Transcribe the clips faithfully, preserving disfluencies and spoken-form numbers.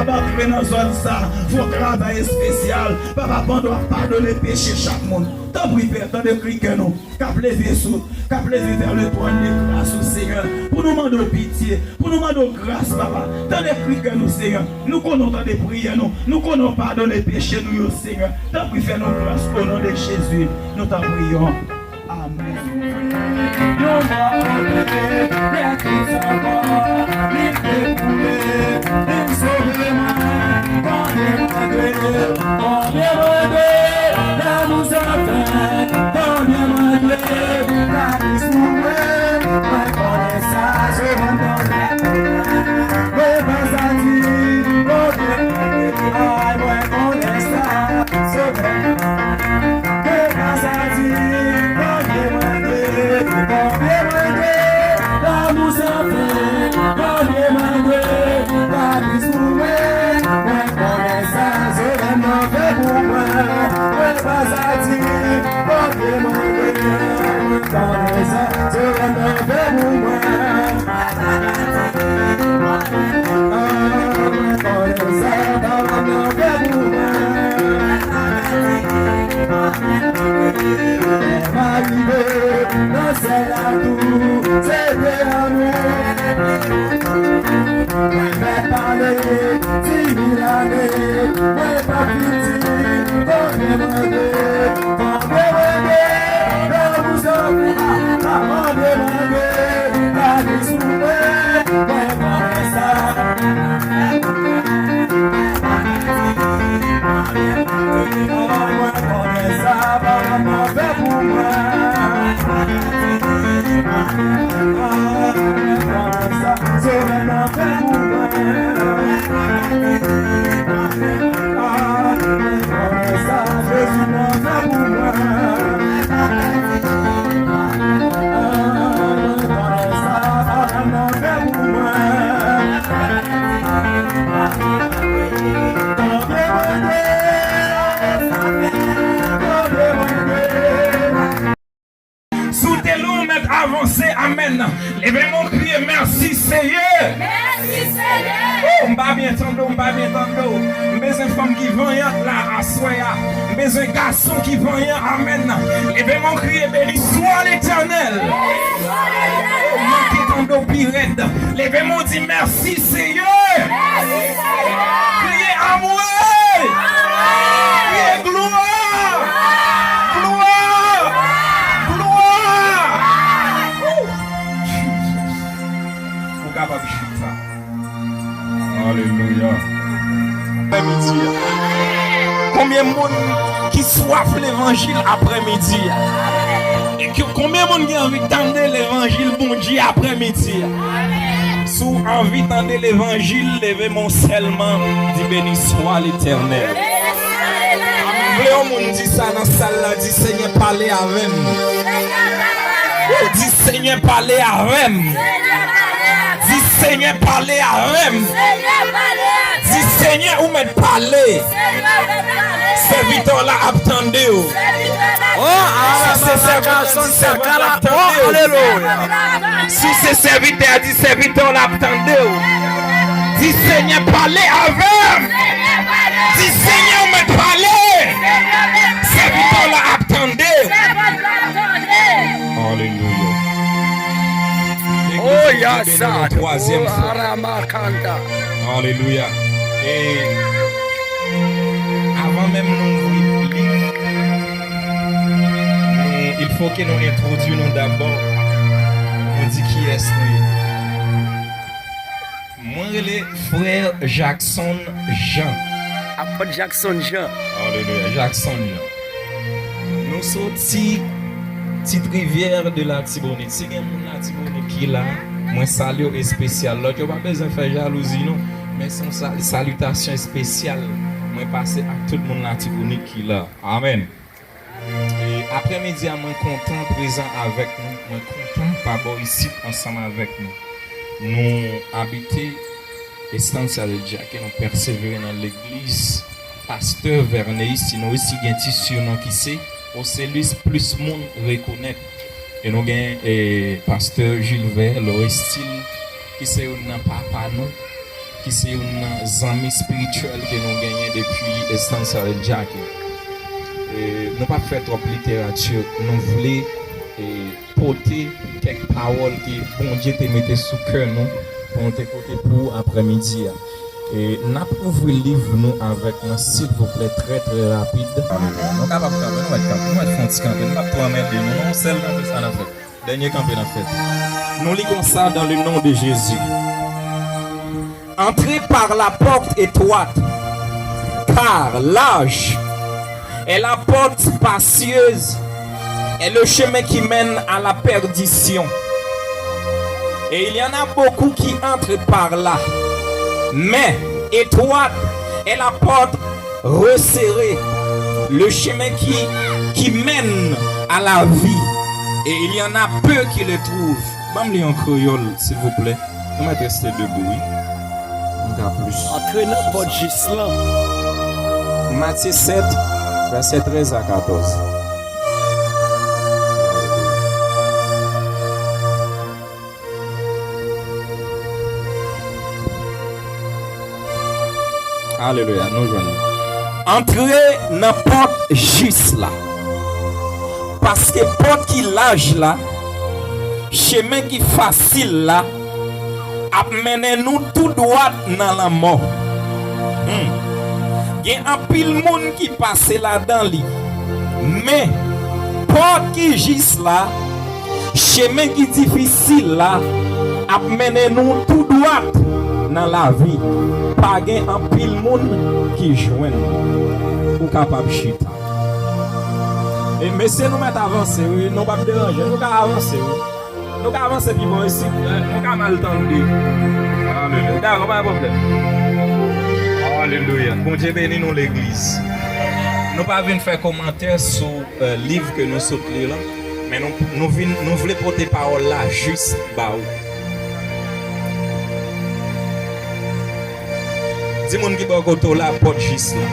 Antre nan zòn sa, fè yon travay espesyal. Papa, pandan w ap padone peche chak moun, tanpri, Pè, tande kri kè nou k ap leve sou, k ap leve vers le trône de grâce ou, Senyè, pou nou mande w pitye, pou nou mande w gras, Papa. Tande kri kè nou, Senyè. Nou konnen w tande priyè nou. Nou konnen w padone peche nou yo, Senyè. Tanpri, fè nou gras, o non de Jezi, nou t ap priye w. Amèn. Yon mò kote, lè Kris ankò, li te koule, li sove mwen. Konbyen mwen dwe, konbyen mwen dwe, lanmou san fen. Konbyen mwen dwe, la Kris pou mwen. Mwen konnen sa, sove mwen. Mwen pa sa di, konbyen mwen dwe, ay, mwen konnen sa, sove mwen. Mwen pa sa di, konbyen mwen dwe, konbyen mwen dwe, lanmou san fen, konbyen mwen dwe, pa plis pou mwen. Mwen konnen sa, Jewova fè pou mwen. Mwen pa sa di, konbyen mwen dwe, mwen konnen sa, Jewova fè pou mwen. Mwen pa rive nan syèl la tou, se te anmwe. Mwen fè pale, di mil ane, mwen pa piti, konbyen mwen dwe, konbyen mwen dwe, lanmou san fen, konbyen mwen dwe, la Kris pou mwen, mwen konnen sa. Mwen konnen sa, Papa m ap fè pou mwen. Mwen konnen sa, Sovè m ap fè pou mwen. Mwen konnen sa, Jezi m ap fè pou mwen. Mwen konnen sa, Papa m ap fè pou mwen. Si w te lwen, w mèt avanse, amèn. Leve men w, kriye, mèsi, Seyè. Mèsi, Seyè. Ou, m pa byen tande w, m pa byen tande w. M bezwen fanm ki vanyant la, aswè a. M bezwen gason ki vanyan, amèn. Leve men w, kriye, beni swa Letènèl. Ou, m manke tande w pi rèd. Leve men w, di, mèsi, Seyè. Kriye, amwe. Kriye, glwa. Glwa. Glwa. Ou kapab chita. Alelouya. Aprèmidi a. Konbyen moun ki swaf levanjil aprèmidi a? E ke, konbyen moun ki anvi tande levanjil Bondye aprèmidi a? Si w anvi tande levanjil, leve men w sèlman, di, beni swa Letènèl. Mwen vle yon moun di sa nan sal la, di, Senyè, pale avè m. Ou di, Senyè, pale avè m. Di, Senyè, pale avè m. Di, Senyè, ou mèt pale. Sèvitè w la ap tande w. Si se sèvitè, di, sèvant la ap tande w. Si se sèvitè a, di, sèvitè w la ap tande w. Di, Senyè, pale avè m. Di, Senyè, ou mèt pale. Sèvitè w la ap tande w. Alelouya. Legliz, nou kenbe nou yon twazyèm fwa. Alelouya. E avan menm nou ouvri liv, nou, il faut que nou entwodui nou dabò. Nou di kiyès nou ye. Mwen rele frè Jackson Jean. Apot Jackson Jean. Alelouya, Jackson Jean. Nou soti Ti Rivyè de Latibonit. Si gen moun Latibonit ki la, mwen salye w espesyal. Lòt yo pa bezwen fè jalouzi non. Men se yon sal-, salitasyon espesyal mwen pase ak tout moun Latibonit ki la. Amèn. E aprèmidi a, mwen kontan prezan avèk nou. Mwen kontan pa bò isit ansanm avèk nou. Nou abite Estancia del Yaque, nou pèsevere nan legliz Pastè Verneis Tinoris, ki gen ti sinon ki se Ocelus, plis moun rekonèt. E nou gen, e, Pastè Gilbert Lorestil, ki se youn nan papa nou. ki se youn nan zanmi espirityèl ke nou genyen depi Stanley Jacques. E, nou p ap fè twòp literati, nou vle, e, pote kèk pawòl ke Bondye te mete sou kè nou pou nou te pote pou aprèmidi a. E, n ap ouvri liv nou avèk mwen, silvouplè, trè, trè rapid. Nou kapab kanpe, nou mèt kanpe, nou mèt fè yon ti kanpe, nou p ap twò anmède nou, non, sèl kanpe sa n ap fè. Dènye kanpe n ap fè. Nou li konsa, dans le nom de Jésus. Entrez par la porte étroite, car large est la porte spacieuse et le chemin qui mène à la perdition. Et il y en a beaucoup qui entrent par là. Mais étroite est la porte resserrée, le chemin qui, qui mène à la vie, et il y en a peu qui le trouvent. Ban m li an kreyòl, silvouplè. Nou mèt rete debout, wi. Nou ka plis. Antre nan pòt jis lan. Matye sèt, vèsè trèz a katòz. Alelouya, nou jwenn li. Antre nan pòt jis la. Paske pòt ki laj la, chemen ki fasil la, ap mennen nou tou dwat nan lanmò. Hmm. Gen anpil moun ki pase ladan li. Men, pòt ki jis la, chemen ki difisil la, ap mennen nou tou dwat nan lavi. Pa gen anpil moun ki jwenn li. Ou kapab chita. E mesye, nou mèt avanse, wi. Nou p ap deranje. Nou ka avanse, wi. Nou ka avanse pi bò isit. Nou ka mal tande. Alelouya. Dakò, pa gen pwoblèm. Alelouya. Bondye beni nou, legliz. Nou pa vin fè kòmantè sou, e, liv ke nou sot li la, men nou, nou vin, nou vle pote pawòl la jis ba ou. Di moun ki bò kote w la, pòt jis la.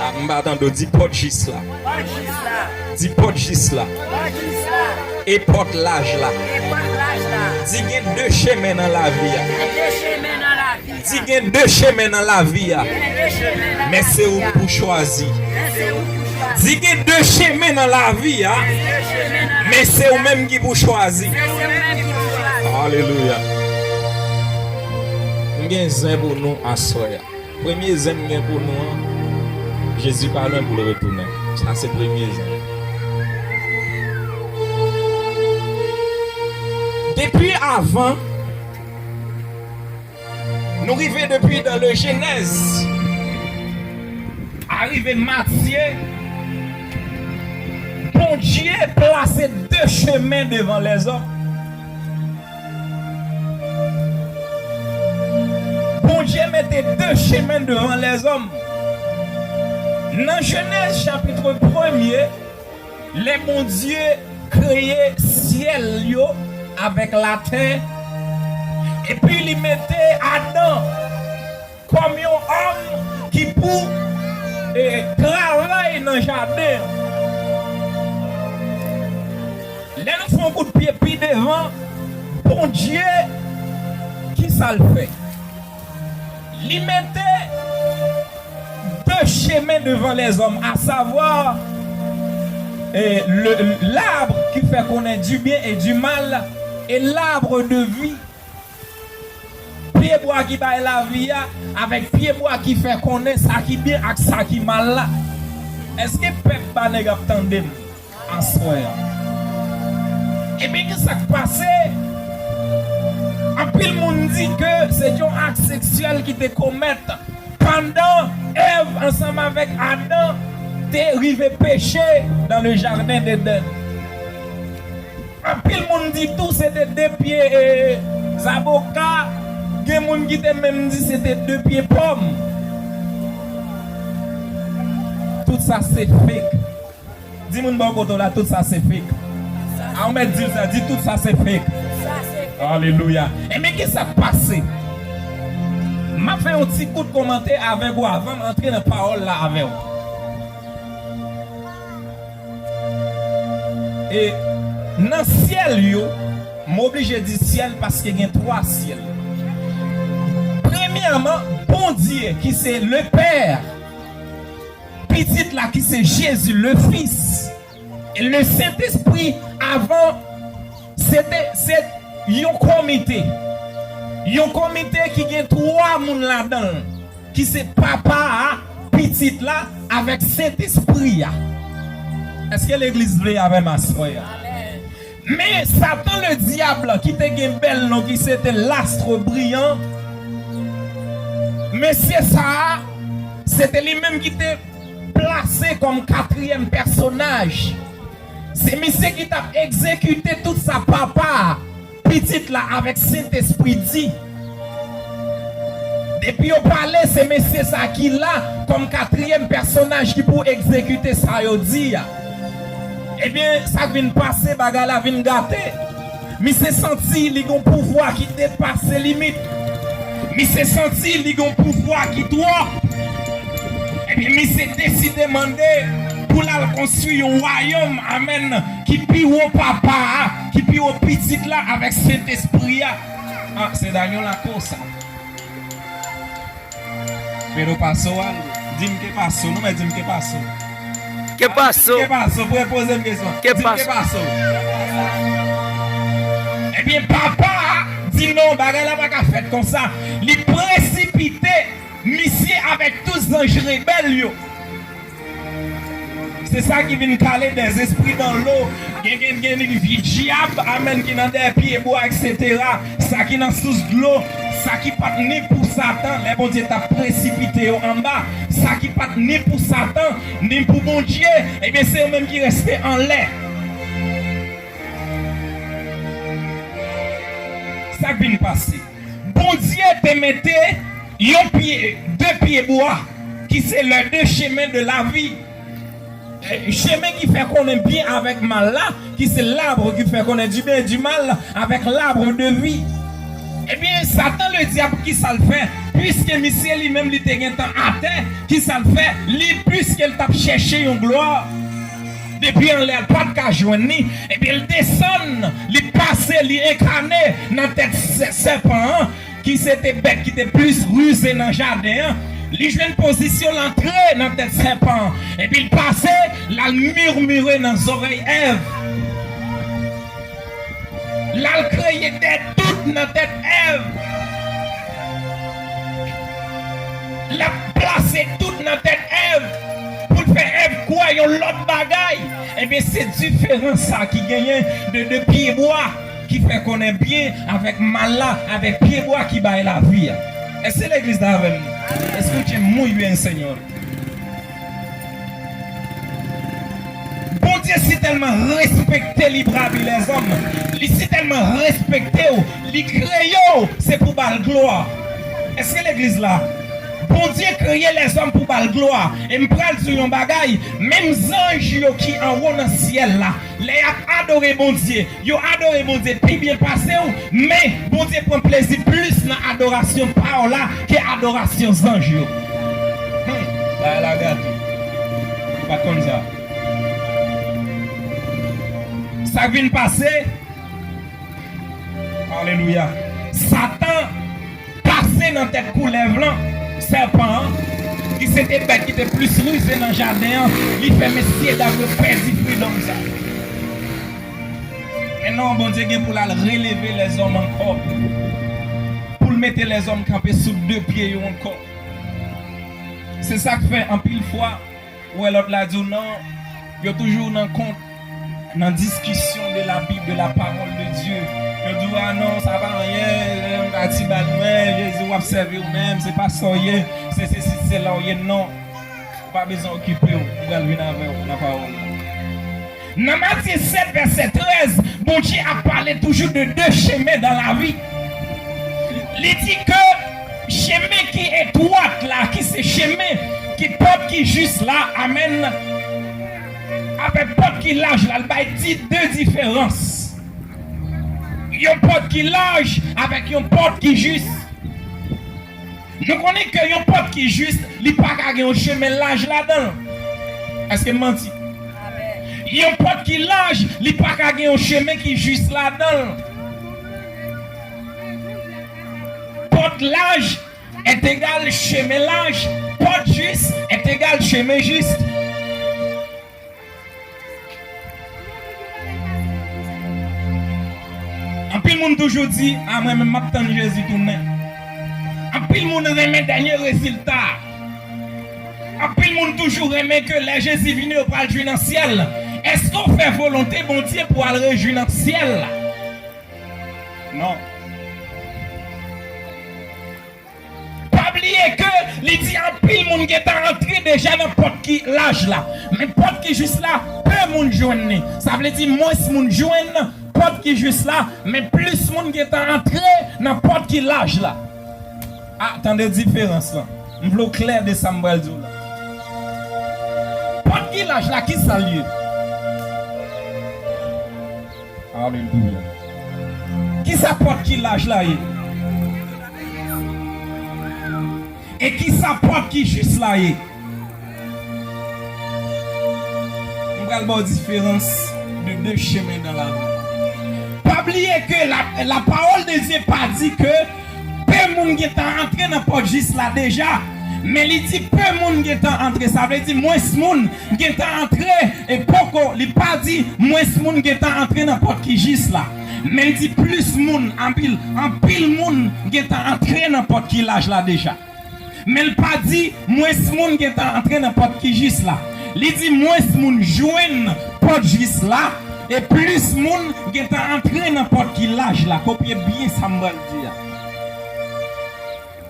A, m pa tande w, di pòt jis la. Pòt jis la. Di pòt jis la. Pòt jis la. E pòt laj la. E pòt laj la. Di gen de chemen nan lavi a. Gen de chemen nan lavi a. Di gen de chemen nan lavi a. Gen de chemen nan lavi a. Men se ou pou chwazi. Men se ou pou chwazi. Di gen de chemen nan lavi a. Gen de chemen nan lavi a. Men se ou menm ki pou chwazi. Men se ou menm ki pou chwazi. Alelouya. M gen zen pou nou aswè a. Premye zen m gen pou nou an, Jezi pa lwen pou l retounen. Sa se premye zen. Depi avan, nou rive depi dans le Genèse, arive Matye, Bondye plase de chemen devan lèzòm. Bondye mete de chemen devan lèzòm. Nan Jenèz chapit premye, lè Bondye kreye syèl yo avèk latè, epi li mete Adan kòm yon òm ki pou, e, travay nan jaden an. Lè nou fè yon kout pye pi devan, Bondye, ki sa l fè? Li mete de chemen devan lèzòm, à savoir, e, le, l'arbre qui fait connaître du bien et du mal, et l'arbre de vie. Pyebwa ki bay lavi a, avèk pyebwa ki fè konnen sa ki byen ak sa ki mal la. Èske pèp Banèg ap tande m aswè a? Ebyen, ki sa k pase? Anpil moun di ke se te yon ak seksyèl ki te komèt pandan Èv ansanm avèk Adan te rive peche dans le jardin d'Éden. Anpil moun di tou se te de pye, e, zaboka. Gen moun ki te menm di se te de pye pòm. Tout sa se fake. Di moun bò kote w la, tout sa se fake. A, ou mèt di l sa, di tout sa se fake. Alelouya. Ebyen, ki sa k pase? M ap fè yon ti kout kòmantè avèk ou avan m antre nan pawòl la avè w. E nan syèl yo, m oblije di syèl paske gen twa syèl. Premyèman, Bondye ki se Lepè, Pitit la ki se Jezi, le Fis, e le Sentespri, avan, se te, se yon komite. Yon komite ki gen twa moun ladan l, ki se Papa a, Pitit la, avèk Sentespri a. Èske legliz vle avè m aswè a? Men Satan Ledyab, ki te gen bèl non ki se te Lastre Briyan, mesye sa a, se te li menm ki te plase kòm katriyèm pèsonaj. Se misye ki t ap egzekite tout sa Papa a, Pitit la avèk Sentespri di. Depi yo pale, se mesye sa ki la kòm katriyèm pèsonaj ki pou egzekite sa yo di a. Ebyen, sa k vin pase, bagay la vin gate. Misye santi li gon pouvwa ki depase limit. Misye santi li gon pouvwa ki twòp. Ebyen, misye deside mande pou l al konstwi yon wayòm, amèn, ki pi wo Papa a, ki pi wo Pitit la avèk Sentespri a. Ah, se Daniel Lacour sa. Pedro Paso a, di m ke paso, nou mèt di m ke paso. Ke paso. Ke paso, pou e poze m kesyon. Ke paso. Di m ke paso. Ebyen, Papa a di non, bagay la pa ka fèt konsa. Li presipite misye avèk tout zanj rebèl yo. Se sa ki vin kale dèzespri dan lo. Gen, gen, gen vye dyab, amèn, ki nan dèyè pye bwa, etsetera. Sa ki nan sous dlo, sa ki pa t ni pou Satan, lè Bondye t ap presipite yo anba, sa ki pa t ni pou Satan, ni pou Bondye, ebyen, se yo menm ki reste anlè. Sa k vin pase? Bondye te mete yon pye, de pye bwa, ki se les deux chemins de la vie. Eh, chemen ki fè konnen byen avèk mal la, ki se l'arbre qui fait connaître du bien et du mal, avèk l'arbre de vie. Ebyen, Satan Ledyab, ki sa l fè? Piske misye li menm li te gentan atè, ki sa l fè? Li, piske l t ap chèche yon glwa, depi anlè l pa t ka jwenn li, ebyen, l desann, li pase, li enkane nan tèt sè-, sèpan an, ki se te bèt ki te plis rize nan jaden an. Li jwenn pozisyon l antre nan tèt sèpan an. Epi l pase, l al mimire nan zòrèy Èv. L al kreye dè dout nan tèt Èv. L ap plase dout nan tèt Èv pou l fè Èv kwè yon lòt bagay. Ebyen, se diferans sa ki genyen de, de pye bwa ki fè konnen byen avèk mal la, avèk pye bwa ki bay lavi a. Èske legliz la avè m? Escuchen muy bien, Señor. Bondye si tèlman respekte libre arbitre lèzòm, li si tèlman respekte w, li kreye w, se pou ba l glwa. Èske legliz la? Bondye kreye lèzòm pou ba l glwa. E m pral di w yon bagay, menm zanj yo ki anwo nan syèl la, lè y ap adore Bondye, yo adore Bondye pi byen pase w, men Bondye pran plezi plis nan adorasyon pa w la ke adorasyon zanj yo. Hmm, bagay la gate. Ou pa t konn sa. Sa k vin pase? Alelouya. Satan pase nan tèt koulèv lan, sèpan an, ki se te bèt ki te plis rize nan jaden an, li fè mesyedam yo pèdi fridòm sa. Men non, Bondye gen pou l al releve lèzòm ankò, pou l mete lèzòm kanpe sou de pye yo ankò. Se sa k fè anpil fwa, ou wè lòt la di w non, yo toujou nan kont, nan diskisyon de la Bible, de la parole de Dieu. Yo di w, a non, sa pa anyen, yon ti bal mwen, Jezi w ap sèvi w menm, se pa sa w ye, se sesi, se la w ye, non. Ou pa bezwen okipe w, m pral vin avè w nan pawòl la. Nan Matye sèt, vèsè trèz, Bondye ap pale toujou de de chemen dan lavi. Li di ke chemen ki etwat la, ki se chemen, ki pòt ki jis la, amèn, avèk pòt ki laj la, l bay di, de diferans. Yon pòt ki laj avèk yon pòt ki jis. Nou konnen ke yon pòt ki jis, li pa ka gen yon chemen laj ladan l. Èske m manti? Yon pòt ki laj, li pa ka gen yon chemen ki jis ladan l. Pòt laj, est égal chemin large, pòt jis est égal chemin juste. Anpil moun toujou di, "A, mwen menm, m ap tann Jezi tounen." Anpil moun renmen dènye rezilta. Anpil moun toujou renmen ke lè Jezi vini, yo pral jwi nan syèl. Èske w fè volonte Bondye pou w al rejwi nan syèl la? Non. Pa bliye ke li di anpil moun gentan antre deja nan pòt ki laj la. Men pòt ki jis la, pe moun jwenn li. Sa vle di mwens moun jwenn pòt ki jis la, men plis moun gentan antre nan pòt ki laj la. A, tande diferans lan. M vle w klè de sa m pral di w la. Pòt ki laj la, ki sa l ye? Alelouya. Ki sa pòt ki laj la ye? E ki sa pòt ki jis la ye? M pral ba w diferans de de chemen nan lavi. Pa bliye ke la, la parole de Dieu pa di ke pe moun gentan antre nan pòt jis la deja, men li di pe moun gentan antre. Sa vle di mwens moun gentan antre e poko, li pa di mwens moun gentan antre nan pòt ki jis la. Men li di plis moun, anpil, anpil moun gentan antre nan pòt ki laj la deja. Men l pa di mwens moun gentan antre nan pòt ki jis la. Li di mwens moun jwenn pòt jis la, e plis moun gentan antre nan pòt ki laj la. Kopye byen sa m pral di a.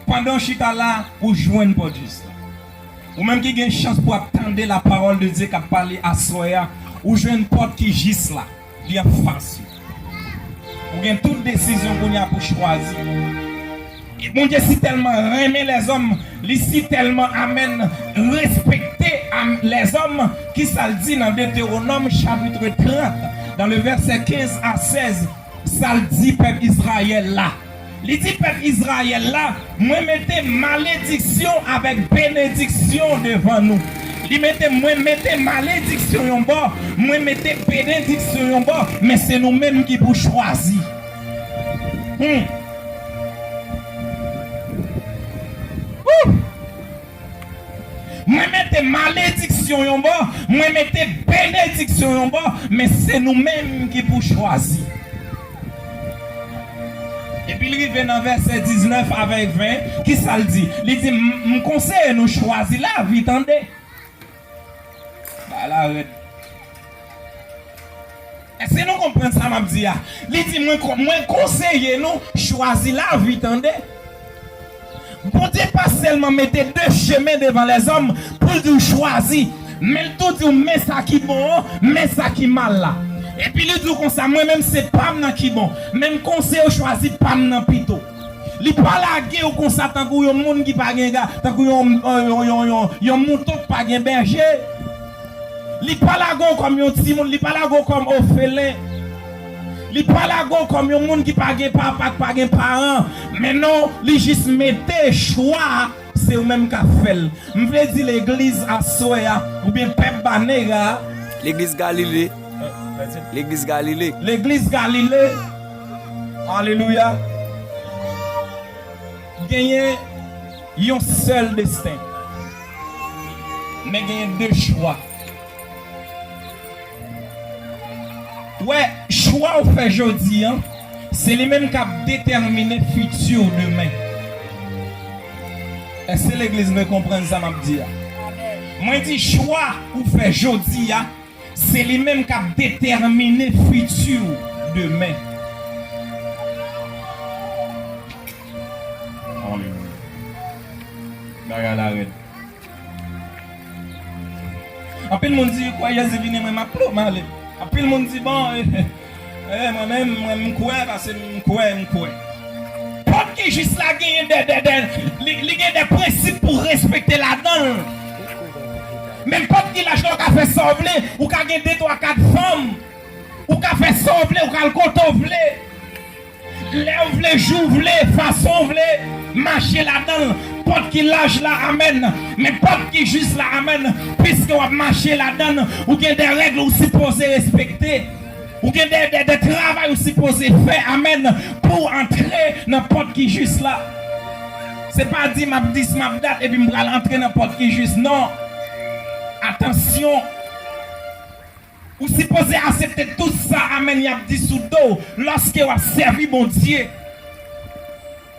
Pandan w chita la, ou jwenn pòt jis la. Ou menm ki gen chans pou ap tande la parole de Dieu k ap pale aswè a, ou jwenn pòt ki jis la. Li anfas ou. Ou gen tout desizyon kounye a pou chwazi. E Bondye si tèlman renmen lèzòm, li si tèlman, amèn, respekte, am-, lèzòm, ki sa l di nan Deutéronome chapitre trente, dans le verset quinze à seize, sa l di pèp Izrayèl la. Li di pèp Izrayèl la, "Mwen mete malediksyon avèk benediksyon devan nou." Li mete, "Mwen mete malediksyon yon bò, mwen mete benediksyon yon bò, men se nou menm ki pou chwazi." Hmm. Woo! Mwen mete malediksyon yon bò, mwen mete benediksyon yon bò, men se nou menm ki pou chwazi. Epi l rive nan vèsè diznèf avèk ven, ki sa l di? Li di, "M, m konseye nou chwazi lavi, tande." Bagay la rèd. Èske nou konprann sa m ap di a? Li di, "Mwen ko-, mwen konseye nou chwazi lavi, tande." Bondye pa sèlman mete de chemen devan lèzòm pou l di w chwazi, men l tou di w men sa ki bon an, men sa ki mal la. Epi li di w konsa, "Mwen menm se pa m nan ki bon, men m konseye w chwazi pa m nan pito." Li pa lage w konsa tankou yon moun ki pa gen ga, tankou yon, yon, yon, yon, yon, yon mouton k pa gen bèje. Li pa lage w kòm yon timoun, li pa lage w kòm ofelen. Li pa lage w kòm yon moun ki pa gen papa, ki pa gen paran. Men non, li jis mete chwa a, se ou menm k ap fè l. M vle di legliz aswè a, oubyen pèp Banera a. Legliz Galile. Legliz Galile. Legliz Galile. Alelouya. Genyen yon sèl desten. Men genyen de chwa. Wè, chwa ou fè jodi a, se li menm k ap detèmine fiti w demen. Èske legliz mwen konprann sa m ap di a? Mwen di chwa ou fè jodi a, se li menm k ap detèmine fiti w demen. Alelouya. Bagay la rèd. Anpil moun di, "Kwè Jezi vini, mwen m ap plou, m ale." Anpil moun di, "Bon, eh, eh, mwen menm, mwen m kwè, paske m kwè, m kwè." Pòt ki jis la genyen de, de, de, li, li gen de prensip pou respekte ladan l. Men pòt ki laj la, ou ka fè sa w vle, ou ka gen de, twa, kat fanm, ou ka fè sa w vle, ou ka al kote w vle. Lè w vle, jou w vle, fason w vle, mache ladan l. Pòt ki laj la, amèn. Men pòt ki jis la, amèn. Piske w ap mache ladan l, ou gen de règ ou sipoze respekte. Ou gen de, de, de travay ou sipoze fè, amèn, pou w antre nan pòt ki jis la. Se pa di m ap dis, m ap dat, epi m pral antre nan pòt ki jis. Non. Atansyon. Ou sipoze aksepte tout sa, amèn, y ap di sou do w lòske w ap sèvi Bondye.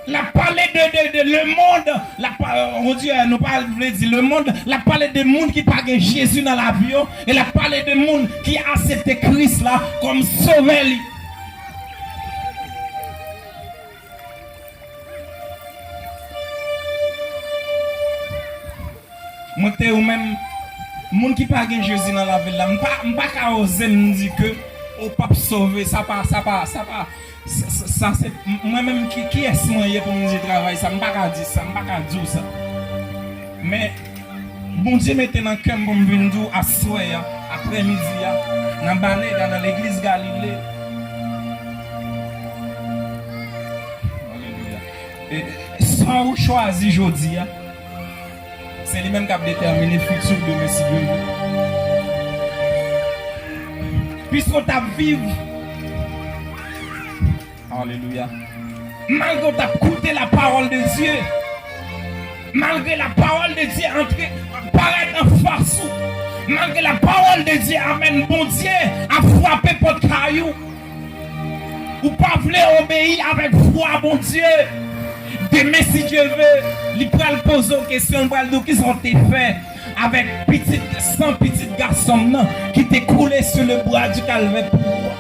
L ap pale de, de, de lemonn, l ap pa-, Bondye, nou pa vle di lemonn, l ap pale de moun ki pa gen Jezi nan lavi yo, e l ap pale de moun ki aksepte Kris la kòm sovè li. Mwen te ou menm, moun ki pa gen Jezi nan lavi l la, m pa, m pa ka oze m di ke ou p ap sove, sa pa, sa pa, sa pa, sa, sa, sa se, m-, mwen menm ki, kiyès mwen ye pou m di travay sa, m pa ka di sa, m pa ka di w sa. Men, Bondye mete nan kè m pou m vin di w aswè a, aprèmidi a, nan Baneda, nan legliz Galile. Alelouya. E, e, sa ou chwazi jodi a, se li menm k ap detèmine fiti w demen si Dye vle. Piske w t ap viv. Alelouya. Malgre w t ap koute la parole de Dieu, malgre la parole de Dieu antre, parèt anfas ou, malgre la parole de Dieu, amèn, Bondye ap frape pòt kay ou, ou pa vle obeyi avèk vwa Bondye. Demen, si Dye vle, li pral poze w kesyon, li pral di w, "Kisa w te fè avèk pitit, san pitit gason m nan ki te koule sou le bwa di kalvè pou ou a?"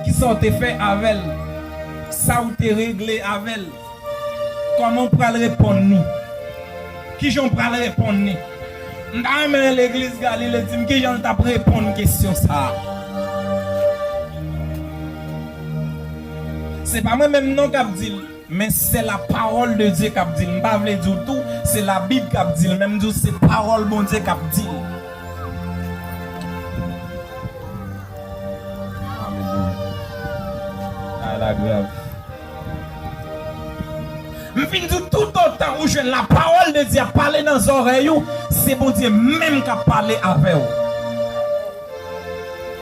Kisa w te fè avè l? Sa w te regle avè l? Kòman w pral reponn li? Kijan w pral reponn li? M ta renmen legliz Galile di m kijan l t ap reponn kesyon sa a. Se pa mwen menm non k ap di l, men se la parole de Dieu k ap di l. M pa vle di w tou, se Labib k ap di l, men m di w se pawòl Bondye k ap di l. Alelouya. Bagay la grav. M vin di w, toutotan ou jwenn la parole de Dieu ap pale nan zòrèy ou, se Bondye menm k ap pale avè w.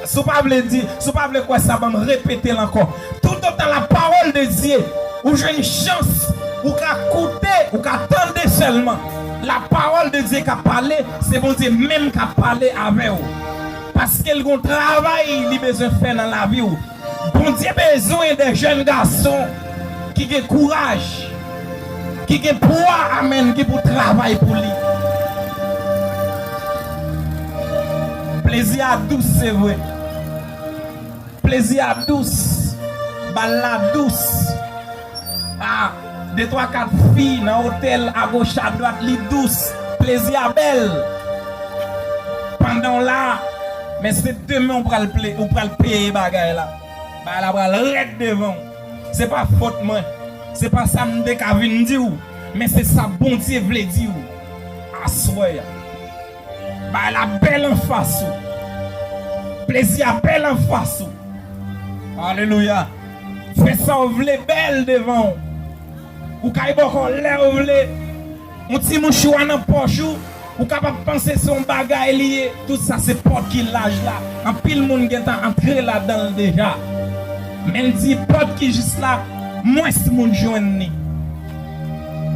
Si w pa vle di, si w pa vle kwè sa, ban m repete l ankò. Toutotan la parole de Dieu, ou jwenn chans, ou ka koute, ou ka tande sèlman. La parole de Dieu k ap pale, se Bondye menm k ap pale avè w. Paske l gon travay li bezwen fè nan lavi w. Bondye bezwen de jèn gason ki gen kouraj, ki gen pwa, amèn, ki pou travay pou li. Plezi a dous, se vre. Plezi a dous. Bal la dous. Ah, de twa kat fi nan otèl agoch adwat, li dous. Plezi a bèl. Pandan w la, men se demen ou pral ple-, ou pral peye bagay la. Bagay la pral rèd devan w. Se pa fòt mwen. Se pa sa m te ka vin di w. Men se sa Bondye vle di w aswè a. Bagay la bèl anfas ou. Plezi a bèl anfas ou. Alelouya. Fè sa w vle bèl devan w. Ou kay bòkò lè w vle. Yon ti mouchwa nan pòch ou. Ou kapab panse se yon bagay li ye. Tout sa se pòt ki laj la. Anpil moun gentan antre ladan l deja. Men l di pòt ki jis la, mwens moun jwenn li.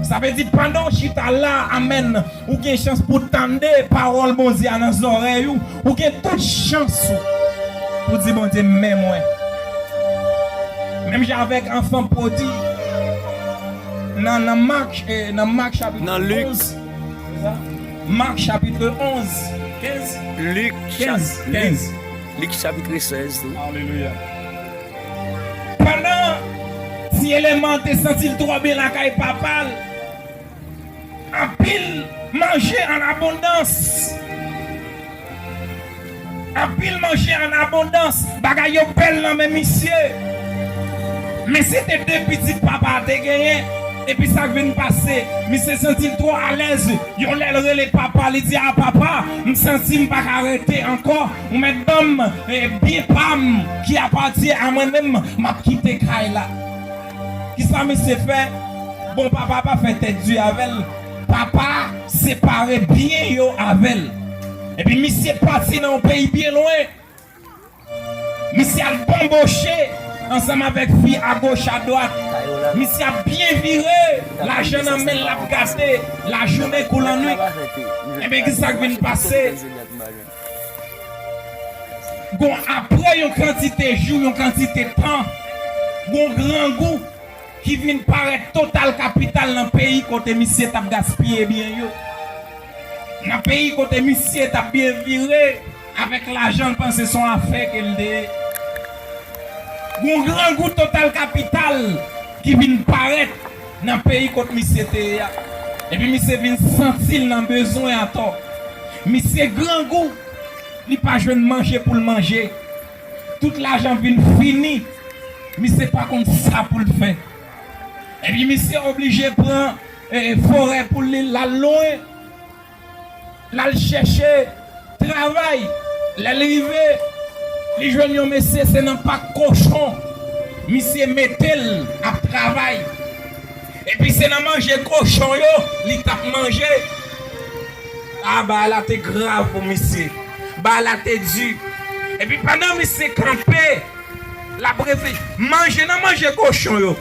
Sa vle di pandan w chita la, amèn, ou gen chans pou tande pawòl Bondye a nan zòrèy ou. Ou gen tout chans ou pou di, "Bondye, men mwen." Menm jan avèk anfan pwodi nan, nan Mak, eh, nan Mak chapit onz. Nan Lik. Se sa? Mak chapit onz, kenz. Lik, kenz, chap-, kenz. Lik, Lik chapit sèz tou. Alelouya. Pandan ti eleman te santi l twò byen lakay papa l, anpil manje an abondans. Anpil manje an abondans. Bagay yo bèl nan men misye. Men se te de pitit papa a te genyen. Epi sa k vin pase, misye santi l twò alèz. Yon lè l rele papa, li di, "A papa, m santi m pa ka rete ankò. Ou mèt ban m, eh, byen pa m ki apatyen a mwen menm, m ap kite kay la." Kisa misye fè? Bon, papa pa fè tèt di avè l. Papa separe byen yo avè l. Epi misye pati nan yon peyi byen lwen. Misye al banboche ansanm avèk fi agoch adwat. Misye ap byen vire lajan nan men l, l ap gate lajounen kou lannwit. Ebyen, ki sa k vin pase? Gon, apre yon kantite jou, yon kantite tan, gon grangou ki vin parèt total kapital nan peyi kote misye t ap gaspiye byen yo. Nan peyi kote misye t ap byen vire avèk lajan l, panse se yon afè ke l te ye. Gon grangou total kapital ki vin parèt nan peyi kot misye te ye a. Epi misye vin santi l nan bezwen atò. Misye grangou, li pa jwenn manje pou l manje. Tout lajan vin fini. Misye pa konn sa pou l fè. Epi misye oblije pran, e, forè pou li, l al lwen. L al chèche travay. Lè l rive, li jwenn yon mesye, se nan pak kochon misye mete l ap travay. Epi se nan manje kochon yo li t ap manje. A, bagay la te grav pou misye. Bagay la te di. Epi pandan misye kanpe, l ap reflechi. Manje nan manje kochon yo,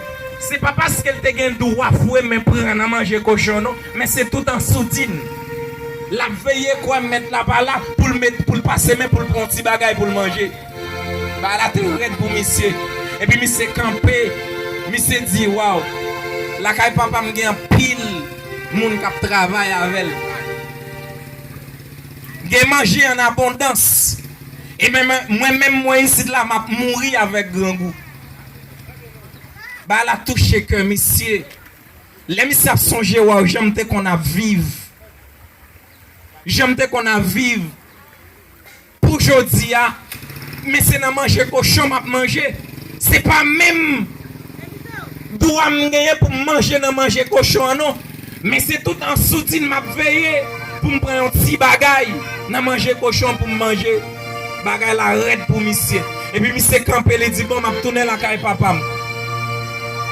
se pa paske l te gen dwa foure men pran nan manje kochon non, men se tout an soudin. L ap veye kwè mèt la pa la pou l met, pou l pase men pou l pran yon ti bagay pou l manje. Bagay la te rèd pou misye. Epi misye kanpe, misye di, waw, lakay papa m gen anpil moun k ap travay avè l. Gen manje an abondans. E men, mwen menm, mwen isit la, m ap mouri avèk grangou. Bagay la touche kè misye. Lè misye ap sonje, waw, jan m te konn ap viv. Jan m te konn ap viv. Pou jodi a, men se nan manje kochon m ap manje. Se pa menm dwa m genyen pou m manje nan manje kochon an non. Men se tout an soudin m ap veye pou m pran yon ti bagay nan manje kochon pou m manje. Bagay la rèd pou misye. Epi misye kanpe, li di, bon, m ap tounen lakay papa m.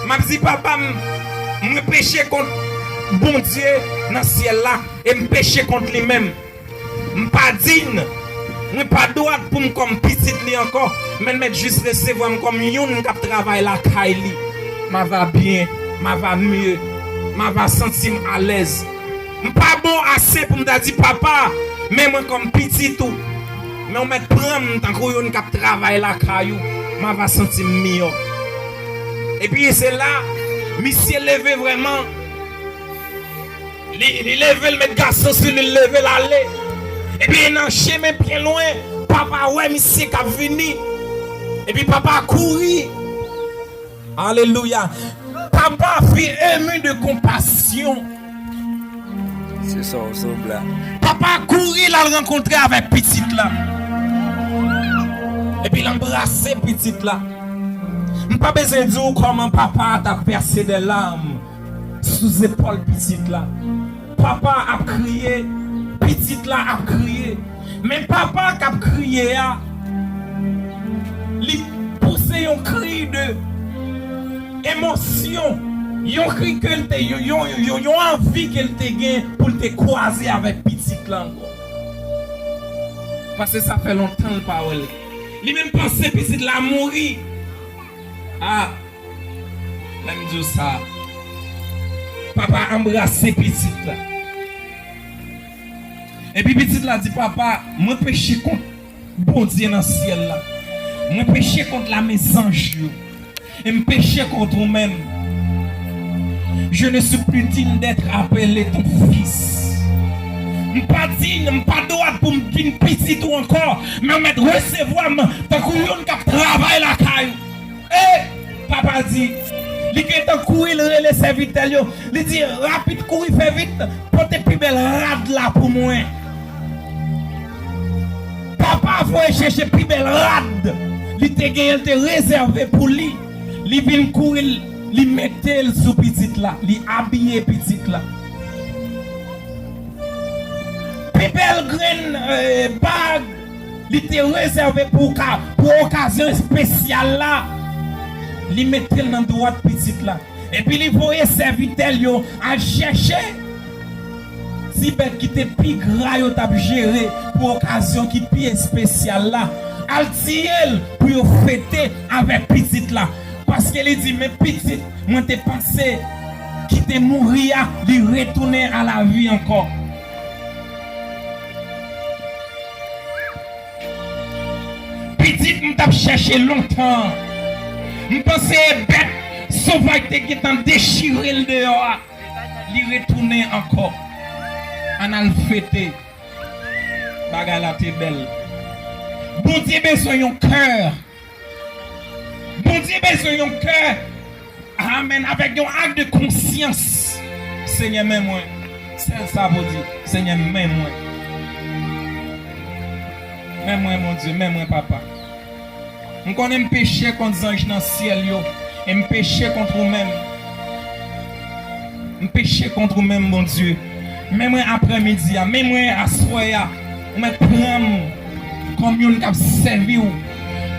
M ap di papa m, mwen peche kont Bondye nan syèl la, e m peche kont li menm. M pa diy, mwen pa dwat pou m kòm pitit li ankò, men l mèt jis resevwa m kòm youn k ap travay lakay li. M ava byen, m ava mye, m ava santi m alèz. M pa bon ase pou m ta di, papa, men mwen kòm pitit ou, men w mèt pran m tankou youn k ap travay lakay ou, m ava santi m miyò. Epi se la, misye leve vrèman. Li, li leve, l met gason sou li, l leve, l ale. Epi nan chemen byen lwen, papa wè misye k ap vini. Epi papa kouri. Alelouya. Papa fut ému de compassion. Se sa w sanble a. Papa kouri, l al rankontre avèk pitit la. Epi l anbrase pitit la. M pa bezwen di w kòman papa a t ap vèse dè lam sou zepòl pitit la. Papa ap kriye, pitit la ap kriye. Men papa k ap kriye a, li pouse yon kri de emosyon, yon kri ke l te, yon, yon, yon, yon anvi ke l te gen pou l te kwaze avèk pitit la ankò. Paske sa fè lontan l pa wè l. Li menm panse pitit la mouri. A, lè m di w sa, papa anbrase pitit la. Epi pitit la di, papa, mwen peche kont Bondye nan syèl la. Mwen peche kont lame zanj yo. E m peche kont ou menm. Je ne suis plus digne d'être appelé ton fils. M pa diy, m pa dwat pou m vin pitit ou ankò, men w mèt resevwa m tankou youn k ap travay lakay ou. E papa di, li gentan kouri, l rele sèvitè l yo. Li di, rapid, kouri, fè vit, pote pi bèl rad la pou mwen. Papa voye chèche pi bèl rad li te genyen, l te rezève pou li. Li vin kouri, li mete l sou pitit la, li abiye pitit la. Pi bèl grenn, eh, bag li te rezève pou ka, pou okazyon espesyal la, li mete l nan dwat pitit la. Epi li voye sèvitè l yo al chèche ti bèt ki te pi gra yo t ap jere pou okazyon ki pi espesyal la, al tiye l pou yo fete avèk pitit la. Paske li di, men pitit mwen te panse ki te mouri a, li retounen a lavi ankò. Pitit m t ap chèche lontan. M panse e bèt sovaj te gentan dechire l deyò a. Li retounen ankò. Ann al fete. Bagay la te bèl. Bondye bezwen yon kè. Bondye bezwen yon kè. Amèn. Avèk yon ak de konsyans. Senyè, men mwen. Sèl sa pou di. Senyè, men mwen. Men mwen, Bondye, men mwen, Papa. M konnen m peche kont zanj nan syèl yo, e m peche kont ou menm. M peche kont ou menm, Bondye. Men mwen aprèmidi a, men mwen aswè a, ou mèt pran m kòm youn k ap sèvi w,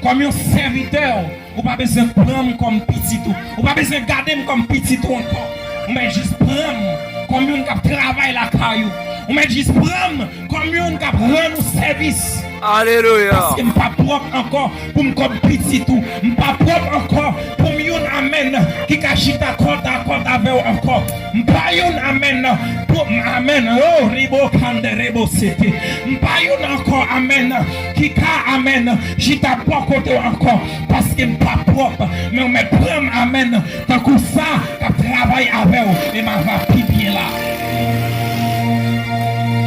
kòm yon sèvitè w. Ou pa bezwen pran m kòm pitit ou. Ou pa bezwen gade m kòm pitit ou ankò. Ou mèt jis pran m kòm youn k ap travay lakay ou. Ou mèt jis pran m kòm youn k ap rann ou sèvis. Alelouya. Paske m pa pwòp ankò pou m kòm pitit ou. M pa pwòp ankò pou m youn, amèn, ki ka chita kòt a kòt avè w ankò. M pa youn, amèn, pou m, amèn, oh, ribo kande rebo sete. M pa youn ankò, amèn, ki ka, amèn, chita bò kote w ankò. Paske m pa pwòp, men w mèt pran m, amèn, tankou sa k ap travay avè w, e m ava pi byen la.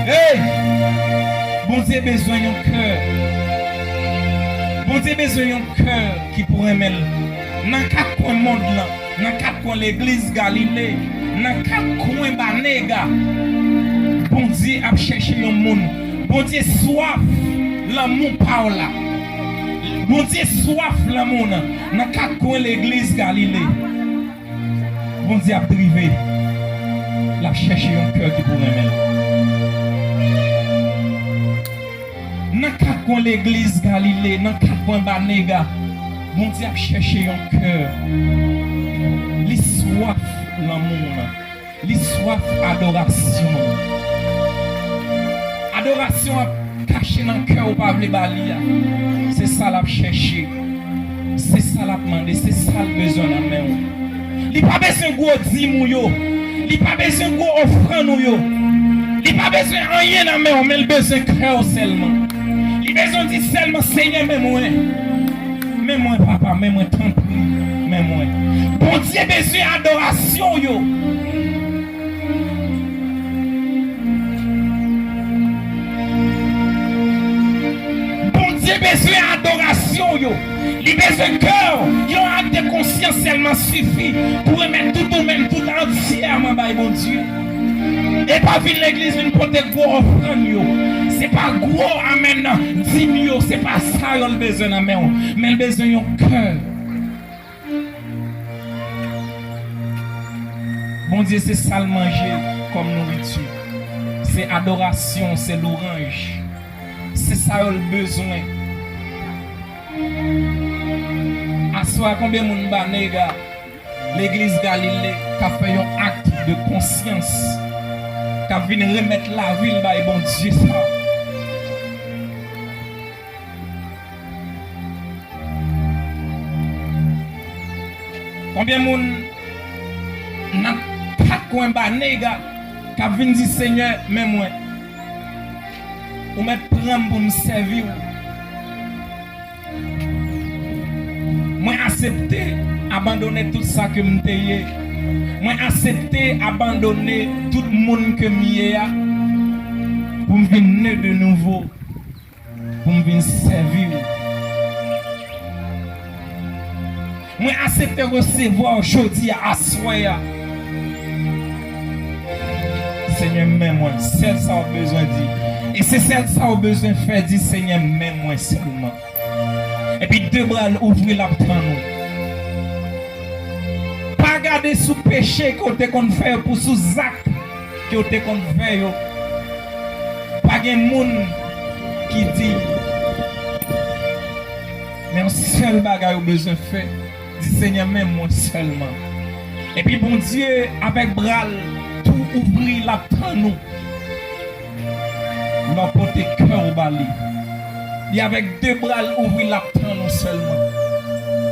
Hey! Bondye bezwen yon kè. Bondye bezwen yon kè ki pou renmen l. Nan kat kwen mond lan, nan kat kwen legliz Galile, nan kat kwen Banega, Bondye ap chèche yon moun. Bondye swaf lanmou pa w la. Bondye swaf lanmou nan, nan kat kwen legliz Galile. Bondye ap drive. L ap chèche yon kè ki pou renmen l. Nan kat kwen legliz Galile, nan kat kwen Banega, Bondye ap chèche yon kè. Li swaf lanmou w nan. Li swaf adorasyon w. Adorasyon ap kache nan kè w pa vle ba li a. Se sa l ap chèche. Se sa l ap mande. Se sa l bezwen nan men w. Li pa bezwen gwo dim ou yo. Li pa bezwen gwo ofrann ou yo. Li pa bezwen anyen nan men w, men l bezwen kè w sèlman. Li bezwen di sèlman, Senyè, men mwen. Men mwen, Papa, men mwen, tanpri, men mwen. Bondye bezwen adorasyon w yo. Bondye bezwen adorasyon w yo. Li bezwen kè w. Yon ak de konsyans sèlman sifi pou remèt tout ou menm, tout antyèman bay Bondye. E pa vin legliz vin pote gwo ofrann yo. Se pa gwo amèn nan dim yo. Se pa sa yo l bezwen nan men w. Men l bezwen yon kè. Bondye, se sa l manje kòm nouriti. Se adorasyon, se louwanj. Se sa yo l bezwen. Aswè a, konbyen moun Banega, legliz Galile, k ap fè yon ak de konsyans, k ap vin remèt lavi l bay Bondye sa? Konbyen moun nan kat kwen Banega k ap vin di, Senyè, men mwen. Ou mèt pran m pou m sèvi w. Mwen aksepte abandone tout sa ke m te ye. Mwen aksepte abandone tout moun ke m ye a pou m vin ne de nouvo, pou m vin sèvi w. Mwen aksepte resevwa w jodi a, aswè a. Senyè, men mwen. Sèl sa w bezwen di. E se sèl sa w bezwen fè, di, Senyè, men mwen sèlman. Epi de bra l ouvri, l ap tann ou. Pa gade sou peche ke w te konn fè yo, pou sou zak ke w te konn fè yo. Pa gen moun ki di, men yon sèl bagay ou bezwen fè, di, Senyè, men mwen sèlman. Epi Bondye, avèk bra l tou ouvri, l ap tann ou. Lè w pote kè w ba li, Li avèk de bra l ouvri, l ap tann ou sèlman.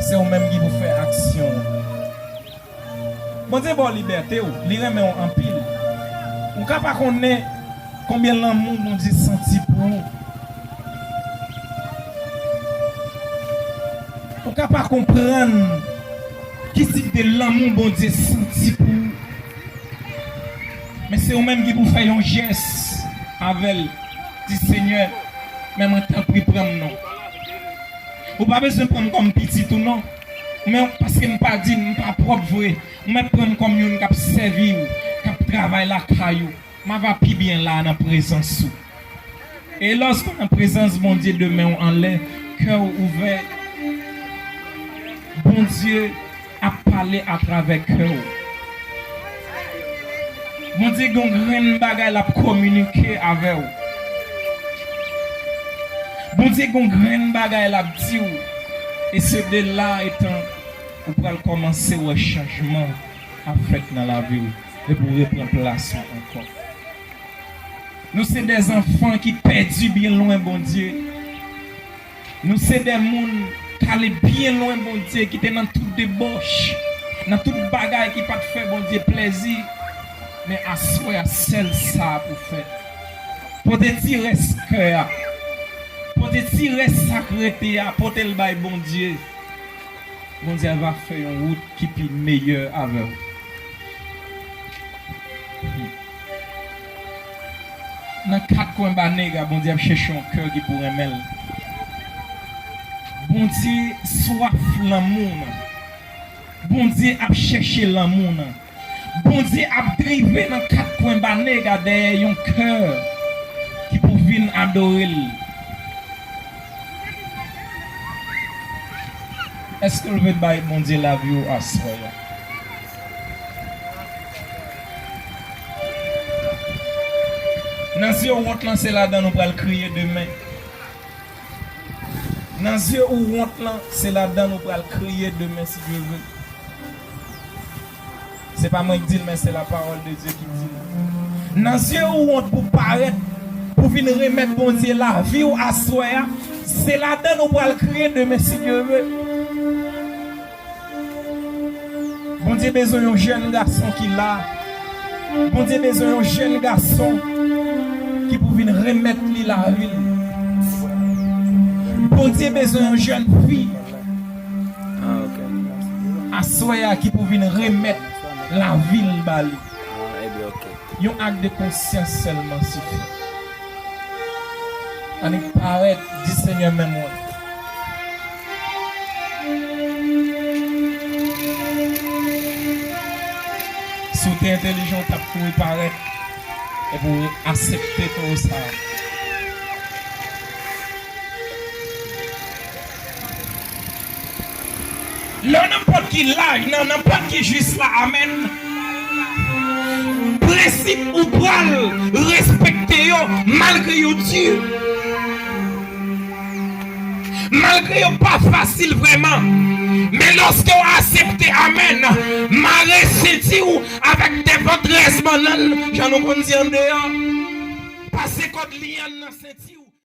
Se ou menm ki pou fè aksyon an. Bondye ba w libète w, li renmen w anpil. Ou ka pa konnen konbyen lanmou Bondye santi pou ou. Ou ka pa konprann ki tip de lanmou Bondye santi pou ou. Men se ou menm ki pou fè yon jès avè l. Di, Senyè, men mwen, tanpri, pran m non. Ou pa bezwen pran m kòm pitit ou non. Men paske m pa di m pa pwòp vre, ou mèt pran m kòm youn k ap sèvi w, k ap travay lakay ou. M ava pi byen la nan prezans ou. E lòske w nan prezans Bondye, de men w anlè, kè w ouvè, Bondye ap pale atravè kè w. Bondye gen yon grenn bagay l ap kominike avè w. Bondye gen yon grenn bagay l ap di w. E se de la etan ou pral kòmanse wè chanjman ap fèt nan lavi w. Epi w repran plas ou ankò. Nou se dè zanfan ki pèdi byen lwen Bondye. Nou se dè moun k ale byen lwen Bondye, ki te nan tout debòch, nan tout bagay ki pa t fè Bondye plèzi. Men aswè a, sèl sa pou fè. Pote ti rès kè a. Pote ti rès sa k rete a, pote l bay Bondye. Bondye va fè yon wout ki pi meyè avè w. Nan kat kwen ba nèg la, Bondye ap chèche yon kè ki pou renmen l. Bondye swaf lanmou w nan. Bondye ap chèche lanmou w nan. Bondye ap drive nan kat kwen ba nèg la dèyè yon kè ki pou vin adore l. Èske w vle bay Bondye lavi w aswè a? Nan zye wont lan, se ladan l ou pral kriye demen. Nan zye ou wont lan, se ladan l ou pral kriye demen, si Dye vle. Se pa mwen ki di l, men se la parole de Dieu ki di l. Nan zye ou wont pou parèt, pou vin remèt Bondye lavi w aswè a, se ladan l ou pral kriye demen, si Dye vle. Bondye bezwen yon jèn gason ki la. Bondye bezwen yon jèn gason ki pou vin remèt li lavi l. Bondye bezwen yon jèn fi. Ah, ok. Aswè a ki pou vin remèt lavi l ba li. Ah, ebyen, ok. Yon ak de konsyans sèlman sifi. Annik parèt, di, Senyè, men mwen. Si w te entèlijan, w t ap kouri parèt epi w aksepte towo sa a. Lè w nan nenpòt ki laj, nan nenpòt ki jis la, amèn, prensip ou pral respekte yo malgre yo di. Malgre yo pa fasil vrèman, men lòske w aksepte, amèn, mare senti w avèk de bann trèz bannann, jan nou konn di andeyò, pase kòd lyann nan senti w.